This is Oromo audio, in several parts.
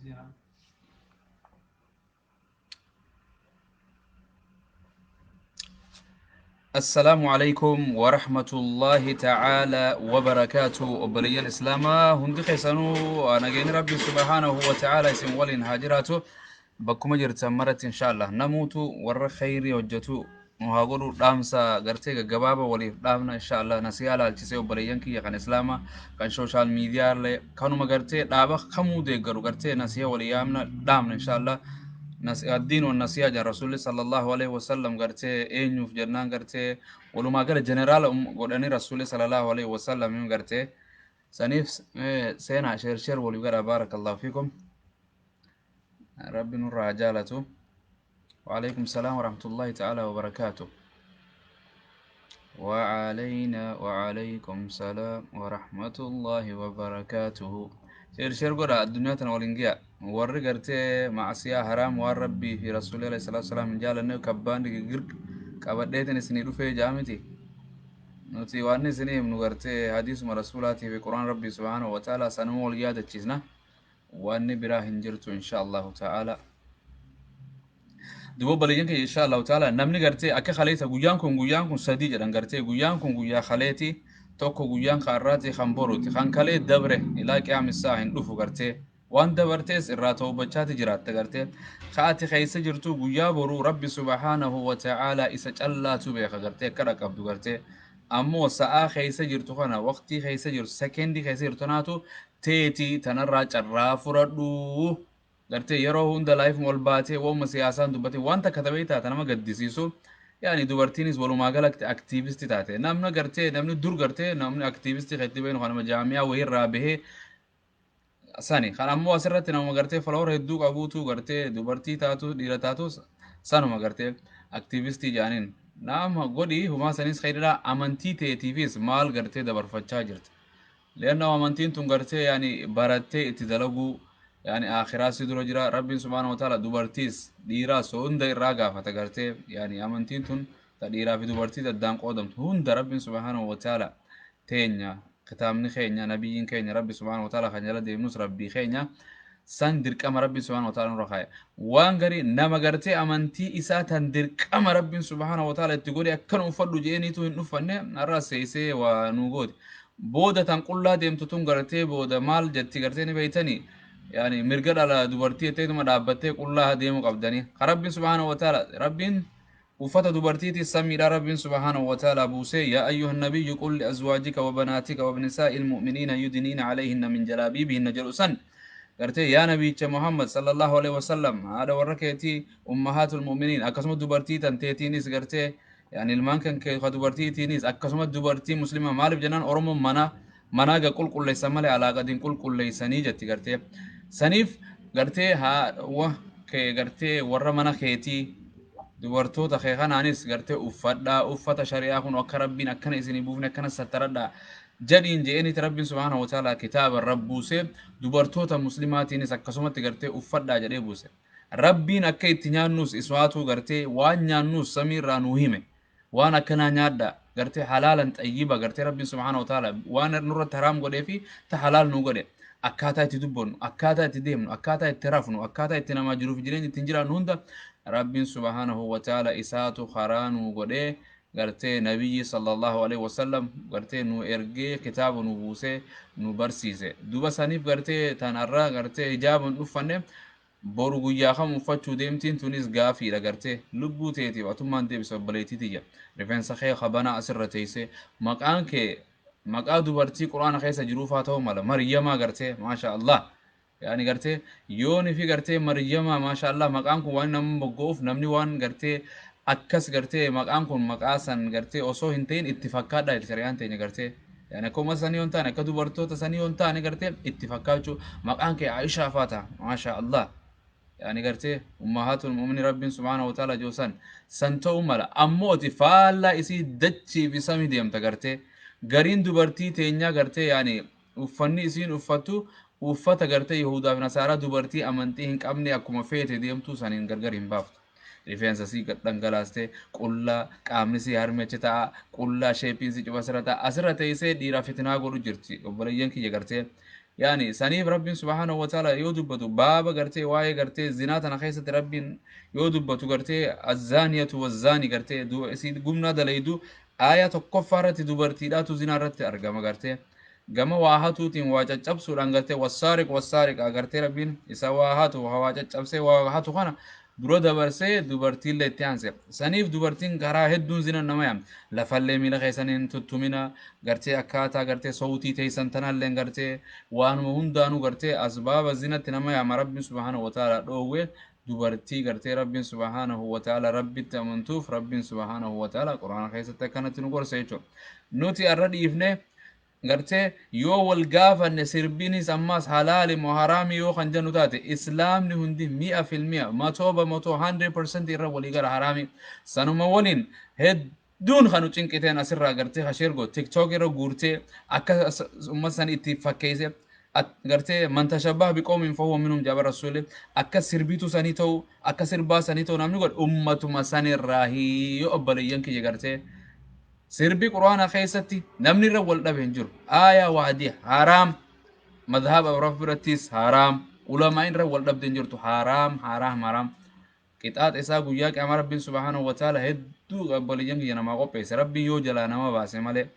Seenaa. السلام عليكم ورحمة الله تعالى وبركاته. Obboleeyyan Islaamaa hundi keessanuu, nageenyi Rabbi سبحانه وتعالى isin waliin haa jiraatu bakkuma jirtan maratti. Insha Allah namuutu warra khayrii hojjetu nu haa godhu. Dhaamsa gartee gaggabaaba waliif dhaamna, insha Allah. Nasihaa laalchisee, obboleeyyan kiyya kan Islaamaa, kan social media llee, kanuma gartee dhaaba kamuu deeggaru, gartee nasihaa walii yaamna, dhaamna, insha Allah. الدين والنصيحة جan Rasuulli صلى الله عليه وسلم. Gartee eenyuuf jennaan, gartee walumaa gala jeneraala godhanii Rasuulli صلى الله عليه وسلم. Gartee saniif seenaa, share share walii godha. بارك الله فيكم, Rabbi nurraa haa jaalatu. وعليكم السلام ورحمة الله تعالى وبركاته. وعلينا وعليكم السلام ورحمة الله وبركاته. Share share godha, addunyaa tana waliin giya. Warri gartee macsiyaa haraam, waan Rabbii fi Rasuulli عليه الصلاة والسلام hin jaalanne, kabbaan gir qabadheetin isinii dhufee jaamiti. Nuti waan isinii himnu gartee hadiisuma Rasuulaatii fi Quraan Rabbii سبحانه وتعالى, sanuma wal yaadachiisna, wanni biraa hin jirtu, إن شاء الله تعالى. Duba obboleeyyan kiyya, إن شاء الله تعالى namni gartee akka kaleessa guyyaan kun sadii jedhan, gartee guyyaan kun guyyaa kaleeti tokko, guyyaan kaarraati, kan boruti. Kan kalee dabre إلى قيام الساعة hin dhufu. Gartee waan dabartees irraa tawbachaati jiraatta. Gartee ka'ati keessa jirtu, guyyaa boruu Rabbi سبحانه وتعالى isa callaatu beeka gartee akka dhaqabdu. Gartee ammoo sa'aa keessa jirtu kana, waqtii keessa jirtu, sekendii keessa jirtu tanaatu teetii tanarraa carraa fudhadhu. Gartee yeroo hunda live ol baatee waanuma siyaasaan dubbatee waan takka ta'ee taata nama gaddisiisu. Yaani dubartiinis walumaa galatti activistii taate. Namni gartee namni dur gartee namni activistii kan itti beeknu kanama jaamiyaa wayiirraa bahee sani kan. Ammoo asirratti nama gartee follower hedduu qabuutu, gartee dubartii taatu, dhiira taatu, sanuma gartee activistii jaaniin nama godhi. Humaa sanis khayriidha. Amantii teetiifis maal gartee dabarfachaa jirti? لأنه amantiin tun gartee yaani barattee itti dalaguu, yaani akhiraa si dura jira. Rabbiin سبحانه وتعالى dubartiis dhiiraas hunda irraa gaafata. Gartee yaani amantiin tun ta dhiiraa fi dubartii addaan qoodamtu hunda Rabbiin سبحانه وتعالى teenya, kitaabni keenya, nabiyyiin keenya, Rabbi سبحانه وتعالى kan jala deemnus Rabbii keenya san dirqama Rabbiin سبحانه وتعالى nurra kaa'e. Waan garii nama gartee amantii isaa tan dirqama Rabbiin سبحانه وتعالى itti godhe akkan uffadhu jeeniitu hin dhuffanne. Har'a seesee waa nu gooti. Booda tan qullaa deemtu tun gartee booda maal jetti? Gartee ni beeytanii, yaani mirga dhala dubartii jetteetuma dhaabbattee qullaa deemuu qabdanii. Ka Rabbiin سبحانه وتعالى, Rabbiin uffata dubartiitis samiidha Rabbiin سبحانه وتعالى buusee: يا أيها النبي قل لأزواجك وبناتك ونساء المؤمنين يدنين عليهن من جلابيبهن jedhu san. Gartee yaa nabiicha Muhammad صلى الله عليه وسلم, haadha warra keetii, أمهات المؤمنين, akkasuma dubartii tan teetiinis, gartee yaani ilmaan kan kee ka dubartiitiinis, akkasuma dubartii Muslima. Maaliif jennaan, Oromoon mana manaa ga qulqulleessan malee alaa gadiin qulqulleessanii jetti. Gartee saniif gartee haa wa kee, gartee warra mana keetii, dubartoota kee kanaanis gartee uffadhaa, uffata shari'aa kun akka Rabbiin akkana isinii buufne akkana sattaradhaa jedhiin je'eeniti Rabbiin سبحانه وتعالى kitaaba rabbuuse. Dubartoota Muslimaatiinis akkasumatti gartee uffadhaa jedhee buuse. Rabbiin akka itti nyaannus iswaatu gartee waan nyaannus samiirraa nuu hime, waan akkanaa nyaadha, gartee حلالا طيبا. Gartee Rabbiin سبحانه وتعالى waan nurratti haraam godhee fi ta halaal nuu godhe, akkaataa itti dubbannu, akkaataa itti deemnu, akkaataa itti rafnu, akkaataa itti namaa jiruuf jireenya ittiin jiraannu hunda Rabbiin سبحانه وتعالى isaatu karaa nuu godhee, gartee nabiyyi صلى الله عليه وسلم gartee nu ergee, kitaaba nu buusee nu barsiise. Duba saniif gartee tanarra gartee hijaaba hin dhuffanne, boru guyyaa kam uffachuu deemtiin tunis gaafiidha. Gartee lubbuu teetiif atummaan deebisa. Obboleettii tiyya, rifeensa kee kabanaa asirra teessee, maqaan kee maqaa dubartii Quraana keessa jiruufaa ta'uu mala, Maryamaa, gartee ما شاء الله. Yaani gartee yooni fi gartee Maryamaa, ما شاء الله, maqaan kun waan nama mogga'uuf, namni waan gartee akkas gartee maqaan kun maqaa san gartee osoo hin ta'in itti fakkaadha shari'aan teenya. Gartee yaani akkuma sanii yoon taane, akka dubartoota sanii yoon taane, gartee itti fakkaachuu, maqaan kee Aishaa faa ta'a, ما شاء الله. Yaani gartee أمهات المؤمنين Rabbiin سبحانه وتعالى joosan san ta'uu mala. Ammoo ati faallaa isii dachii fi samii deemta. Gartee gariin dubartii teenyaa gartee yaani uffanni isiin uffattu uffata gartee Yahudaa fi Nasaaraa, dubartii amantii hin qabne, akkuma feete deemtuu saniin gargar hin baaftu. Rifeensa sii dhangalaastee qullaa, qaamni sii harmi achi ta'a qullaa, shapeiin sii cufa asirra ta'a, asirra teessee dhiira fitinaa godhu jirti. Obboleeyyan kiyya, gartee Yaani saniif Rabbiin subhaanahu wa ta'ala yoo dubbatu baaba gartee waa'ee gartee zinaa tana keessatti Rabbiin yoo dubbatu gartee azzaaniyatu wazzaani gartee isii gumnaa dalaydu aayaa tokkoffaa irratti dubartiidhaatu zinaa irratti argama gartee. Gama waa hatuutiin waa caccabsuudhaan gartee wassaariq wassaariqa gartee Rabbiin isa waa hatu waa caccabsee waa hatu kana dura dabarsee dubartiillee itti aanse. Saniif dubartiin karaa hedduun zina nama yaam. Lafallee miila keessaniin tuttumina gartee akkaataa gartee sawtii teessan tanallee gartee waanuma hundaanuu gartee asbaaba zinatti nama yaama. Rabbiin subhaanahu wa ta'ala dhoowwe dubartii gartee Rabbiin subhaanahu wa ta'ala Rabbitti amantuuf Rabbiin subhaanahu wa ta'ala Quraana keessatti akkanatti nu gorsa jechuudha. Nuti har'a dhiifne gartee yoo wal gaafanne sirbiinis ammas halaali moo haraami yoo kan jennu taate islaamni hundi mi'a filmi'a matooba matoo 100% irra walii gara haraami. Sanuma waliin hedduun kan nu cinqiteen asirraa gartee hasheergo TikTok irra guurtee akka ummata san itti fakkeesse gartee man tashabbaha biqoomin fahuwa minhum jaba rasuuli akka sirbituu sanii ta'u akka sirbaa sanii ta'u namni godhe ummatuma sanirraa yoo obboleeyyan kiyya gartee sirbi quraana keessatti namni irra wal dhabe hin jiru. Aayaa waadii haraam, madhaba biraa birattis haraam, ulamaa irra wal dhabde hin jirtu haraam haraam haraam. Qixaaxa isaa guyyaa qiyaamaa Rabbiin subhaanahu wa ta'ala hedduu obboleeyyan kiyya namaa qopheesse. Rabbiin yoo jalaa nama baase malee.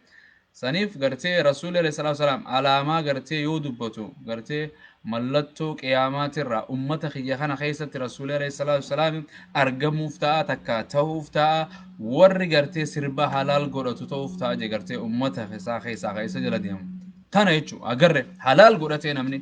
Saniif gartee Rasuulli alayhi salaatu wasalaam alaamaa gartee yoo dubbatu gartee mallattoo qiyaamaatirraa ummata kiyya kana keessatti Rasuulli alayhi salaatu wasalaam argamuuf ta'a takka ta'uuf ta'a warri gartee sirba halaal godhatu ta'uuf ta'a je gartee ummata isaa keessaa keessa jala deemu. Tana jechuun agarre halaal godhatee namni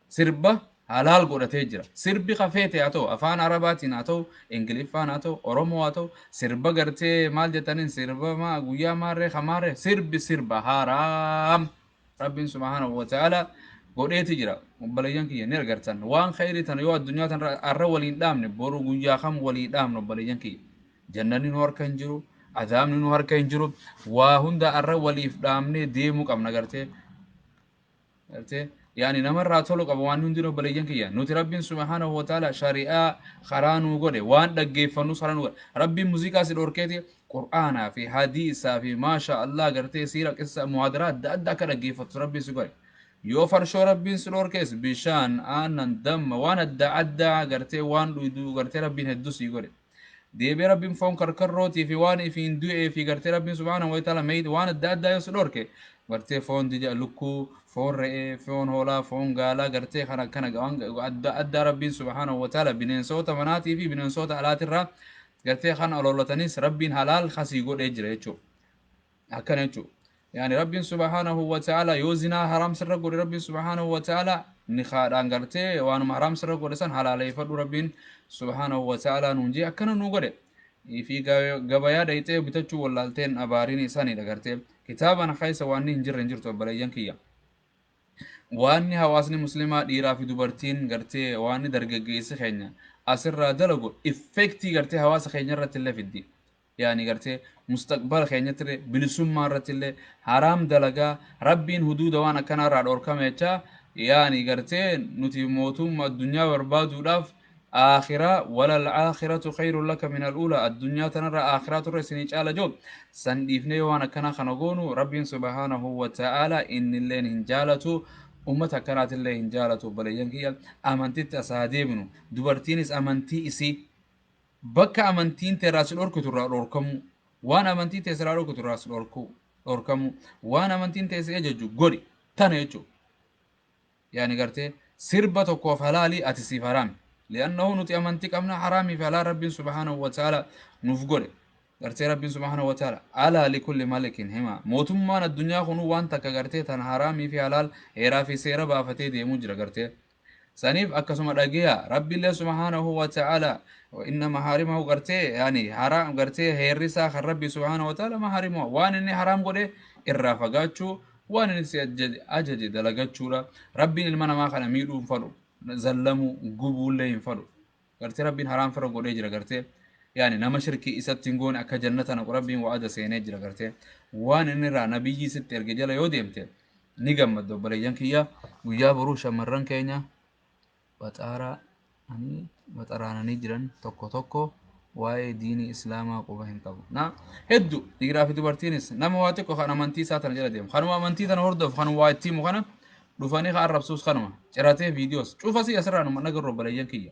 sirba halaal godhatee jira. Sirbi kafeete haa ta'u afaan Arabaatiin haa ta'u Ingiliffaan haa ta'u Oromoo haa ta'u sirba gartee maal jettaniin sirba maa guyyaa maarree kamaarree sirbi sirba haraam. Rabbiin subhaanahu wa ta'ala godheeti jira. Obboleeyyan kiyya ni agartan waan khayrii tana yoo addunyaa tana arra waliin dhaabne boru guyyaa kam walii dhaabne obboleeyyan kiyya. Jannanni nu harka hin jiru, azaabni nu harka hin jiru, waa hunda arra waliif dhaabnee deemuu qabna gartee. Gartee yaani namarraa tolu qaba waan hundinuu obboleeyyan kiyya. Nuti Rabbiin subhaanahu wa ta'ala shari'aa karaa nuu godhe waan dhaggeeffannus karaa nuu godhe. Rabbiin muuziqaa si dhorkeeti Qur'aanaa fi hadiisaa fi maasha Allah gartee siira qissa muhaadaraa adda addaa akka dhaggeeffattu Rabbiin si godhe. Yoo farshoo Rabbiin si dhorkees bishaan aannan damma waan adda addaa gartee waan dhuydu gartee Rabbiin hedduu si godhe. Deebi'ee Rabbiin foon karkarrootii fi waan ifiin du'ee fi gartee Rabbiin subhaanahu wa ta'ala meeyit waan adda addaa yoo si dhorke gartee foon dija lukkuu, foon re'ee, foon hoolaa, foon gaalaa gartee kana kana waan adda addaa Rabbiin subhaanahu wa ta'ala bineensota manaatii fi bineensota alaatirraa gartee kan ololatanis Rabbiin halaal kasii godhee jira jechuudha. Akkana jechuudha. Yaani Rabbiin subhaanahu wa ta'ala yoo zinaa haraam sirra godhe Rabbiin subhaanahu wa ta'ala nikaadhaan gartee waanuma haraam sirra godhe san halaaleeffadhu Rabbiin subhaanahu wa ta'ala nuun jee akkana nuu godhe. Fi gabayaa dhayxee bitachuu wallaalteen abaariin isaaniidha gartee. Kitaabaan keessa waan hin jirre hin jirtu obboleeyyan kiyya. Waanni hawaasni muslimaa dhiiraa fi dubartiin gartee waanni dargaggeessi keenya asirraa dalagu effektii gartee hawaasa keenya irratti illee fiddi. Yaani gartee mustaqbala keenyatti illee bilisummaa irratti illee haraam dalagaa Rabbiin huduuda waan akkanaa irraa dhorkame jecha yaani gartee nuti mootummaa addunyaa barbaaduudhaaf aakhiraa walal aakhiratu khayrun laka min al-uulaa addunyaa tanarra aakhiraa turre isinii caala joo san dhiifnee waan akkanaa kana goonu Rabbiin subhaanahu wa ta'ala innilleen hin jaalatu ummata akkanaatillee hin jaalatu obboleeyyan kiyya amantitti as haa deebinu. Dubartiinis amantii isii bakka amantiin teerraa si dhorkitu irraa dhorkamuu waan amantii teessa irraa dhorkitu irraa si dhorkamuu waan amantiin teessa ajaju godhi tana jechuudha. Yaani gartee sirba tokkoof halaalii ati siif haraami. Li'annahu nuti amantii qabna haraamii fi halaal Rabbiin subhaanahu wa ta'ala nuuf godhe. Gartee Rabbiin subhaanahu wa ta'ala alaa likulli malikin hima. Mootummaan addunyaa kunuu waan takka gartee tan haraamii fi halaal heeraa fi seera baafatee deemuu jira gartee. Saniif akkasuma dhageeya Rabbiillee subhaanahu wa ta'ala inna mahaarimahu gartee yaani haraam gartee heerri isaa kan Rabbi subhaanahu wa ta'ala mahaarimahu waan inni haraam godhe irraa fagaachuu waan inni si ajaje dalagachuudha. Rabbiin ilma namaa kana miidhuu hin fadhu, zallamuu gubuullee hin fadhu. Gartee Rabbiin haraam fira godhee jira gartee yaani nama shirkii isatti hin goone akka jannata naqu Rabbiin wa'ada seenee jira gartee waan inni irraa nabiyyii sitti erge jala yoo deemte ni gammadda obboleeyyan kiyya. Guyyaa boruu shamarran keenya baxaraananii jiran tokko tokko waa'ee diinii islaamaa quba hin qabu. Na hedduu dhiiraa fi dubartiinis nama waa xiqqoo kan amantii isaa tana jala deemu kanuma amantii tana hordofu kan waa itti himu kana Dhufanii haa arrabsuus kanuma ciratee viidiyoos cufasii asirraa numa nagarru obboleeyyan kiyya.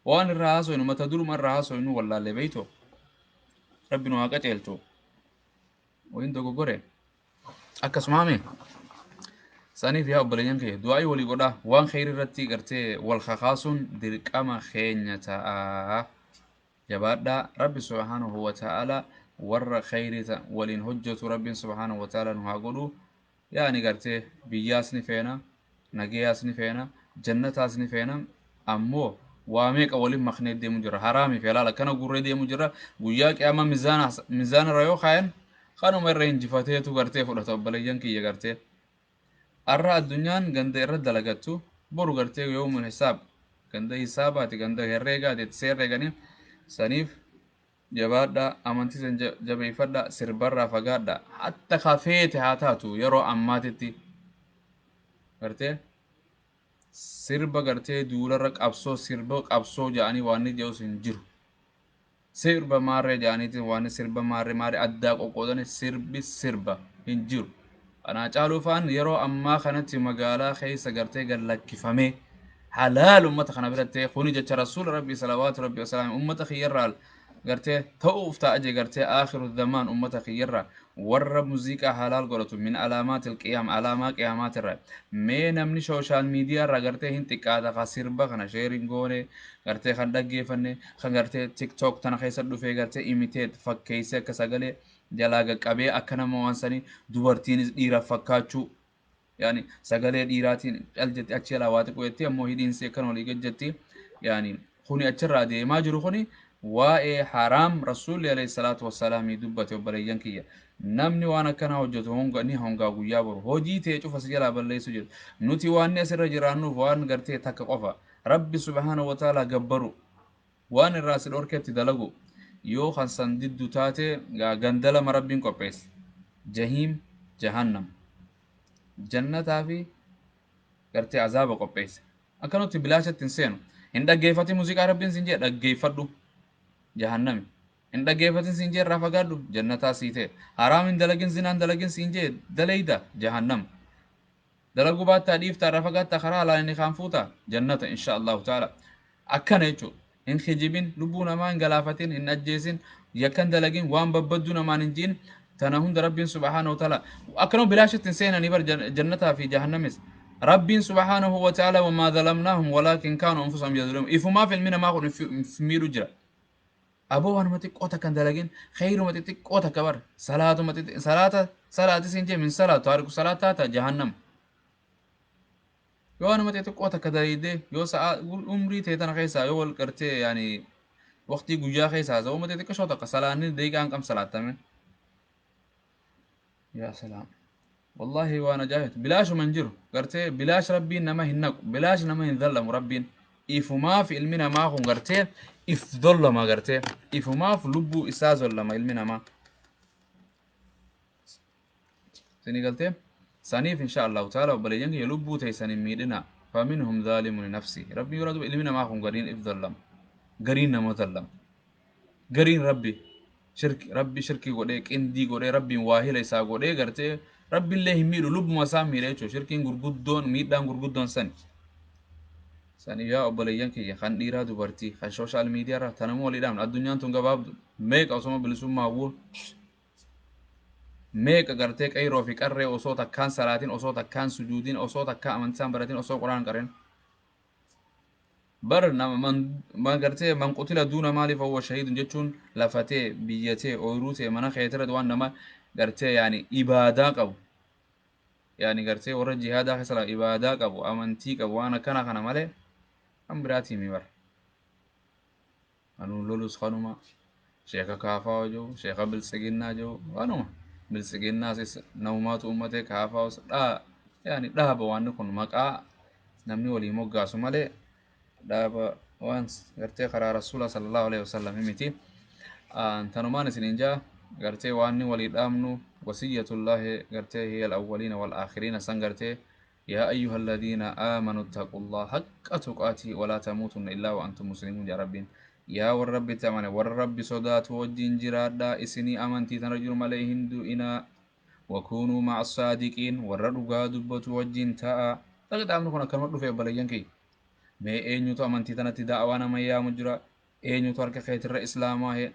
Waan irraa haasoynu mata duruma irraa haasoynu wallaallee beeytoo. Rabbi nu haa qaceelchu. Wayin dogoggore akkasumaame saniif yaa obboleeyyan kiyya du'aa'ii walii godhaa waan kheyrii irratti gartee wal kakaasuun dirqama keenya ta'a. Jabaadhaa Rabbi subhaanahu wa ta'ala warra kheyrii waliin hojjetu Rabbiin subhaanahu wa ta'ala nu haa godhu. Yaani gartee biyyaas ni feena, nagayaas ni feena, jannataas ni feena, ammoo waa meeqa waliin maknee deemu jira. Haraamii fi halaal akkana gurree deemu jira. Guyyaa qiyaamaa mizaana irra yoo kaayan kanuma irra injifateetu gartee fudhata obboleeyyan kiyya gartee. Arra addunyaan ganda irra dalagattu boru gartee yoomul hisaab ganda hisaabaati ganda herreegaati itti seerreeganii saniif jabaadhaa amantii san jabeeffadhaa sirbarraa fagaadhaa hatta kafeete haa taatu yeroo ammaatitti gartee sirba gartee duularra qabsoo sirba qabsoo jedhanii waan inni jedhus hin jiru. Sirba maarree jedhaniitiin waan sirba maarree maarree addaa qoqqoodanii sirbi sirba hin jiru. Kanaa caaluu fa'aan yeroo ammaa kanatti magaalaa keessa gartee gad lakkifamee halaal ummata kana biratti kuni jecha rasuula rabbii salawaatu rabbii wasalaam ummata kiyyarraa gartee ta'uuf ta'a jee gartee aakhiru zamaan ummata kiyyarraa warra muuziqaa halaal godhatu min alaamaatil qiyaam alaamaa qiyaamaatirraa mee namni sooshaal miidiyaa irraa gartee hin xiqqaata ka sirba kana sheerin goone gartee kan dhaggeeffanne kan gartee tiktok tana keessa dhufee gartee imiteet fakkeessee akka sagalee jalaa qaqqabee akka nama waan sanii dubartiinis dhiira fakkaachuu yaani sagalee dhiiraatiin cal jetti achi jalaa waa xiqqoo jetti ammoo hidhiinsi akkan olii gad jetti yaani kuni achirraa deemaa jiru kuni waa'ee haraam rasuulli alayhi salaatu wassalaamii dubbate obboleeyyan kiyya namni waan akkanaa hojjetu honga ni hongaa guyyaa boru hojii ta'e cufa si jalaa balleessu jiru nuti waan asirra jiraannuuf waan gartee takka qofa rabbi subhaanahu wa ta'aalaa gabbaru waan irraa si dhorketti dalagu yoo kan san diddu taate ganda lama rabbiin qopheesse jahiim jahannam jannataa fi gartee azaaba qopheesse akkanatti bilaashatti hin seenu hin dhaggeeffatin muuziqaa rabbiin sin jee dhaggeeffadhu jahannami hin dhaggeeffatin siin jee irraa fagaadhu jannataa sii ta'e haraam hin dalagin zinaan dalagin siin jee daleyda jahannam dalaguu baattaa dhiiftaa irraa fagaattaa karaa halaalaan ni kaan fuutaa jannata insha allahu ta'ala akkana jechuudha hin kijibin lubbuu namaa hin galaafatin hin ajjeesin yakkan dalagin waan babbadduu namaan hin jiin tana hunda rabbiin subhaanahu wa ta'ala akkanuma bilaashitti hin seenanii bar jannataa fi jahannamis rabbiin subhaanahu wa ta'ala wamaa zalamnaahum walaakin kaanu anfusahum yazlimuun ifumaaf ilmi namaa kun if miidhu jira. Aboo waanuma xiqqoo takka hin dalagin kheyruma xixiqqoo takka bar salaatuma salaata salaati siin jee min salaatu taariku salaat taata jahannam yoo waanuma xixiqqoo takka dalaydee yoo sa'a umrii ta'e tana keessaa yoo wal gartee yaani waqtii guyyaa keessaa sa'uma xixiqqashoo takka salaanni daqiiqaan qam salaattame yaa salaam wallaahi waan ajaa'ibti bilaashuma hin jiru gartee bilaash rabbiin nama hin naqu bilaash nama hin zallamu rabbiin ifumaaf ilmi namaa kun gartee if zollama gartee ifumaaf lubbuu isaa zollama ilmi namaa isinii galtee saniif insha allahu taala obboleeyyan kiyya lubbuu teessan hin miidhina faminhum zaalimu linafsi rabbiin yeroo duba ilmi namaa kun gariin if zollama gariin nama zollama gariin rabbi shirki rabbi shirkii godhee qindii godhee rabbiin waahila isaa godhee gartee rabbiillee hin miidhu lubbuma isaa miidha jechuudha shirkiin gurguddoon miidhaan gurguddoon sani sani yaa obboleeyyan kiyya kan dhiiraa dubartii kan sooshaal miidiyaa irraa tanamuu walii dhaamna addunyaan tun gabaabdu meeqa osoma bilisummaa hawwuu meeqa gartee qeyroo fi qarree osoo takkaan salaatin osoo takkaan sujuudin osoo takkaan amantisaan baratin osoo quraan qarin bar nama man gartee man qutila duuna maaliif huwa shahiidun jechuun lafatee biyyatee ooyiruu ta'e mana keetirratti waan nama gartee yaani ibaadaa qabu yaani gartee warra jihaadaa keessa laa ibaadaa qabu amantii qabu waan akkana kana malee kan biraatii mi bara anuun lolus kanuma sheeka kaafaa jiru sheeka biltsiginnaa jiru kanuma biltsiginnaas namumaatu ummatee kaafaas dhaa yaani dhaaba waan kun maqaa namni walii moggaasu malee dhaaba waan gartee karaa rasuula sallallahu alaihi wasallam miti tanumaan isiniin jaa gartee waan walii dhaamnu wasiyyatullaahi gartee hiya al-awwaliina wal-aakhiriina san gartee yaa ayyuha alladhiina aamanu ittaqullaha haqqa tuqaatii walaa tamuutunna illaa wa antum muslimuun jaa rabbiin yaa warra rabbitti amane warra rabbi sodaatu wajjin jiraadhaa isinii amantii tana jiru malee hin du'inaa. Wakuunuu ma'a saadiqiin, warra dhugaa dubbatu wajjin ta'a. Kitaabni kun akkanuma dhufe obboleeyyan kiyya. Mee eenyutu amantii tanatti da'awaa nama yaamu jira? Eenyutu harka keetirra islaamaa he?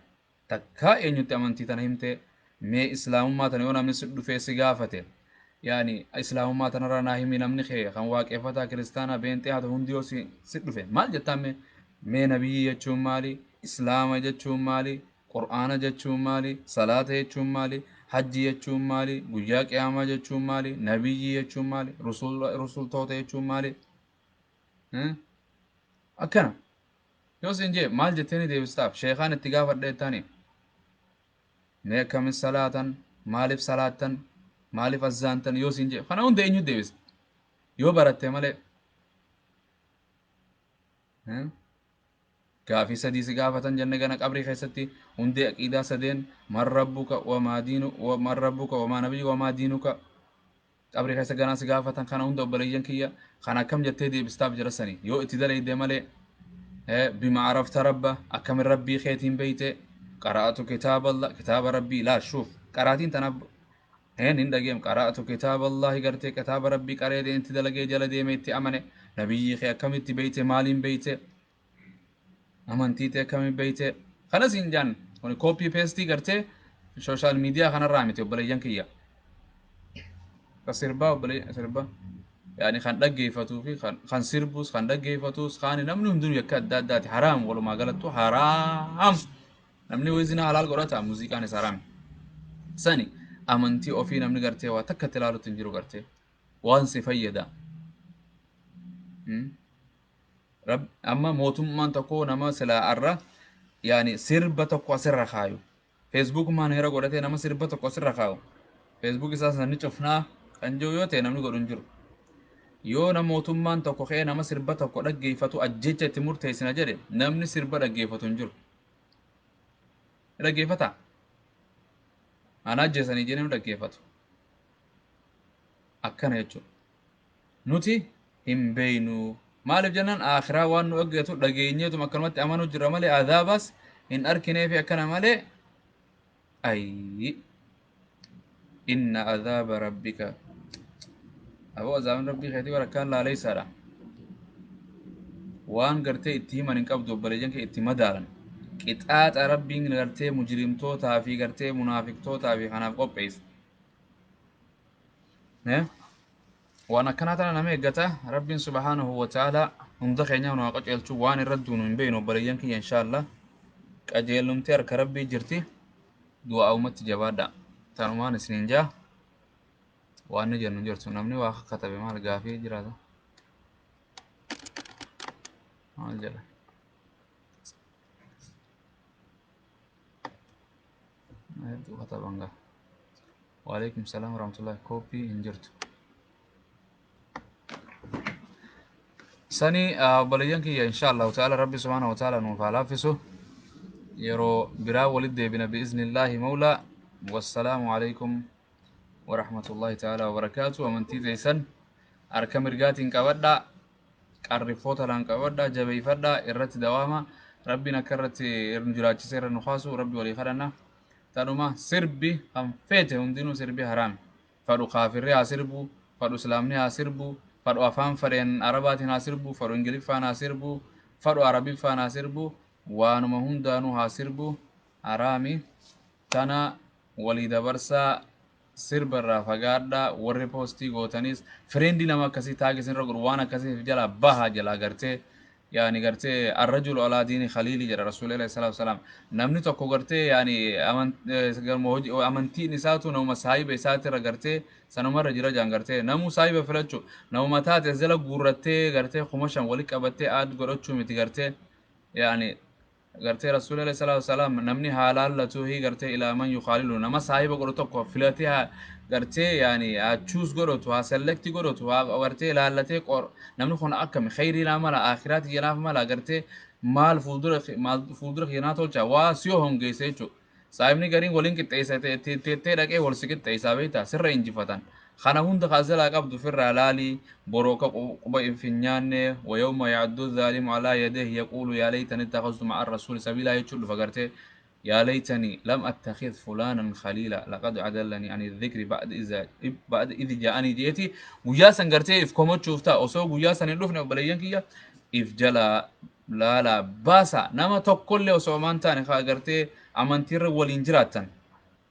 Takkaa eenyutti amantii tana himte? Mee islaamummaa tana yoo namni si dhufee si gaafate, yaani islaamummaa tanarraa naa himi, namni kee kan waaqeffataa kiristaanaa beenxee haa ta'u hundi yoo si dhufe maal jettaan? Mee nabiyyi jechuun maali? Islaama jechuun maali? Qur'aana jechuun maali? Salaata jechuun maali? Hajji jechuun maali? Guyyaa qiyaamaa jechuun maali? Nabiyyi jechuun maali? Rusultoota jechuun maali? Akkana yoo siin jee maal jetteeni deebistaaf? Sheekaan itti gaafadhe jettaani? Mee akkamin salaatan, maaliif salaattan, maaliif azzaantan yoo siin jee, kana hunda eenyu deebisa yoo baratte malee? Gaafii sadii si gaafatan jenne gana qabrii keessatti, hundee aqiidaa sadeen: man rabbuka, wamaa diinu, man rabbuka, wamaa nabiyyu, wamaa diinuka. Qabrii keessa ganaa si gaafatan kana hunda, obboleeyyan kiyya, kan akkam jettee deebistaaf jira sanii yoo itti dalayde malee? Bima arafta rabba, akkamin rabbii keetiin beeyte? Qara'atu kitaaba, kitaaba rabbii laa shuuf qaraatiin tanaaf hin dhageem. Qara'atu kitaaba Allahi, gartee kitaaba rabbii qaree itti dalagee jala deeme, itti amane. Nabiyyii kee akkamitti beeyte? Maaliin beeyte? Amantii ta'e akkamiin beeyte? Kanas hin jaan kuni copy paste gartee social media kanarraa miti, obboleeyyan kiyya. Ka sirbaa, obboleeyyan, sirba yaani kan dhaggeeffatuu fi kan sirbus, kan dhaggeeffatus, kaan namni hundinuu yakka adda addaati. Haraam, walumaa galattu haraam. Namni weezinaa halaal godhata, muuziqaanis haraam. Sani amantii ofii namni gartee waa takka itti ilaalutti hin jiru, gartee waan si fayyada. Amma mootummaan tokko nama silaa arra yaani sirba tokko asirra kaayu, feesbuukumaan heera godhatee nama sirba tokko asirra kaayu, feesbuuk isaa sanni cufnaa kan jiru yoo ta'e, namni godhu hin jiru. Yoo na mootummaan tokko ka'ee nama sirba tokko dhaggeeffatu ajjecha itti murteessina jedhe, namni sirba dhaggeeffatu hin jiru. Dhaggeeffata ana ajjeesanii jedhee dhaggeeffatu akkana jechuudha. Nuti hin beeynu. Maaliif jennaan, akhiraa waan nu eeggatu dhageenyeetuma akkanumatti amanuu jirra malee, azaabaas hin arkinee fi akkana malee. Ayyi, inna azaaba rabbika, aboo azaabni rabbii keetii bara akkaan laaleysaadha. Waan gartee itti himan hin qabdu, obboleeyyan kee, itti madaalan. Qixaaxa rabbiin gartee mujrimtootaa fi gartee munaafiqtootaa fi kanaaf qopheesse waan akkanaa tana nama eeggata. Rabbiin subhaanahu wa ta'ala hunda keenya nu haa qajeelchu. Waan irra duunu hin beeynu, obboleeyyan kiyya. Insha Allah qajeelumti harka rabbii jirti. Du'aa ummatti jabaadha. Tanumaan isiniin jaa. Waan ni jennu jirtu, namni waa katabe maal gaafii jiraata, maal jedha? Hedduu kataban gaa. Waalaikum salaam warahmatullahi. Kooppii hin jirtu. Sani obboleeyyan kiyya, insha Allahu ta'ala rabbi subhaanahu wa ta'ala nuuf haa laaffisu. Yeroo biraa walitti deebina biiznillaahi mawlaa. Wassalaamu alaikum warahmatullahi ta'ala wabarakaatu. Amantii teessan harka mirgaatiin qabadhaa, qarrifoota laan qabadhaa, jabeeffadhaa, irratti dawaama. Rabbiin akka irratti nu jiraachise irra nu kaasu rabbi walii kadhanna. Tanuma sirbi kan feete hundinuu sirbi haraami. Fadhu kaafirri haa sirbu, fadhu islaamni haa sirbu, fadhu afaan fadheen arabaatiin haa sirbu, fadhu ingiliffaan haa sirbu, fadhu arabiffaan haa sirbu, waanuma hundaanuu haa sirbu, haraami. Tana walii dabarsaa, sirba irraa fagaadhaa. Warri post gootanis friend nama akkasii tag isinirra godhu, waan akkasiif jala baha jala gartee yaani gartee arrajulu alaa diini khaliili jedha rasuulli alayhi salaatu wasalaam. Namni tokko gartee yaani amantiin isaatu namuma saahiba isaatirra gartee sanumarra jira jaan. Gartee namuu saahiba filachuu, namuma taate jala guurrattee gartee 5,000 wali qabattee aad godhachuu miti. Gartee yaani gartee rasuulli alayhi salaatu wasalaam namni haa laallatu hi gartee ilaa man yukhaalilu, nama saahiba godhu tokko filatee haa gartee yaani haa choose godhatu, haa select godhatu, haa gartee laallatee qor namni kun akkami, khayrii naa mala, akhiraati janaaf mala, gartee maal fuuldura, maal fuuldura kiyya naa tolcha, waa siyoo hongeessa jechuudha. Saahibni gariin waliin qixxeessa, teettee dhaqee wal si qixxeessaa beektaa, sirra injifatan. Kana hunda kaazalaa qabdu firraa laalii boroo ka quba hin nyaanne. Wa yawma yacaddu zaalimu alaa yadayhi yaquulu yaa laytani ittakhaztu ma'a rasuuli sabiilaa jechuun dhufa gartee. Yaa laytanii lam attakhidh fulaanan khaliila laqad adallanii ani dhikri ba'da idh ja'anii jeeti guyyaa san gartee if komachuuf ta'a. Osoo guyyaa san hin dhufne, obboleeyyan kiyya, if jalaa laalaa baasa. Nama tokkollee osoo amaan taane haa gartee amantiirra waliin jiraattan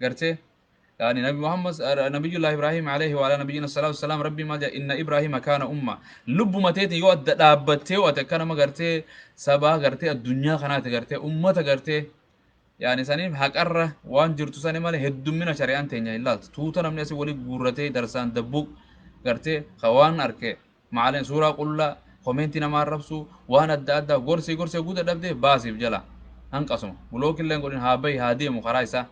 gartee. Yani Nabi Muhammad, Nabiyullah Ibrahim alayhi wa ala nabiyyina salatu wassalam, Rabbi maal jedha? Inna Ibrahima kaana umma. Lubbuma teetiin yoo adda dhaabbattee, yoo ati akka nama gartee sabaa gartee addunyaa kanaati gartee ummata gartee yaani saniif haqarra waan jirtu sani malee heddummina shari'aan teenya hin laaltu. Tuuta namni asii walii guurratee darsaan dabbuu gartee ka waan arke maaleen suuraa qullaa komeentii namaa arrabsuu waan adda addaa gorsii gorsee guuta dhabdee baasiif jala hanqasuma bulookillee godhin, haa bahi, haa deemu karaa isaa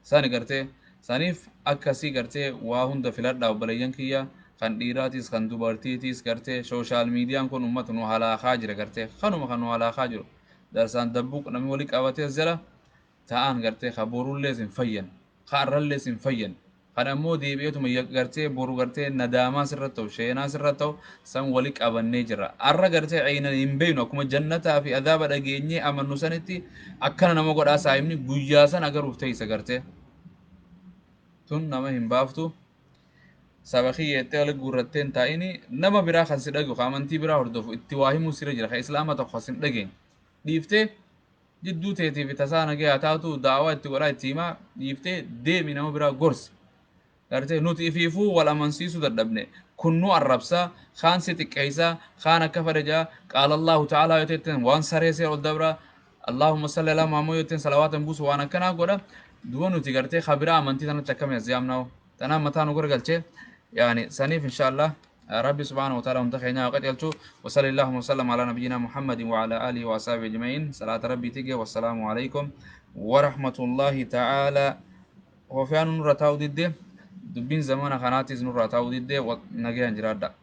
sani gartee. Saniif akkasii gartee waa hunda filadhaa, obboleeyyan kiyya, kan dhiiraatis kan dubartiitis. Gartee social miidiyaan kun ummata nu halaakaa jira gartee. Kanuma kan nu halaakaa jiru darsaan dabbuu namni walii qabatee as jala ta'an gartee ka borullee sin fayyan, ka arrallee sin fayyan, kan ammoo deebi'eetuma gartee boru gartee nadaamaa sirra ta'u, sheenaa sirra ta'u san wali qabannee jira. Arra gartee ceyna hin beeynu. Akkuma jannataa fi adaaba dhageenyee amannu sanitti akkana nama godhaa saahibni guyyaa san agaruuf teeysa gartee. Tun nama hin baaftu. Saba kiyyeettee wali guurrattee hin taa'ini. Nama biraa kan si dhagu, ka amantii biraa hordofu itti waa himuu sirra jira. Ka islaama tokko kan sin dhageenye dhiiftee jidduu teetii fi tasaa nagee haa taatu, daawaa itti godhaa, itti himaa dhiiftee deemi, nama biraa gorsi. Gartee nuti ifiifuu wal amansiisuu dadhabne. Kun nu arrabsaa, kaan si xiqqeessaa, kaan akka fedhe jaa. Qaala Allahu ta'aalaa yoo ta'ettan waan saree see ol dabraa, Allahumma salli alaa Muhammad yoo ta'ettan salawaatan buusu, waan akkanaa godha. Duba nuti gartee kabiraa amantii tanatti akkamii as yaamnaa? Tanaan mataa nu gargalchee. Yaani saniif insha Allah rabbi subhaanahu wa ta'ala hunda keenya haa qajeelchu. Wa sallallahu wa sallam ala nabiyyina Muhammadin wa ala alihi wa ashabihi ajma'in. Salaata rabbii tige. Wassalaamu alaykum wa rahmatullahi ta'ala. Hofiyaan nurra taa'uu didde, dubbiin zamana kanaatis nurraa taa'uu didde. Nagayaan jiraadha.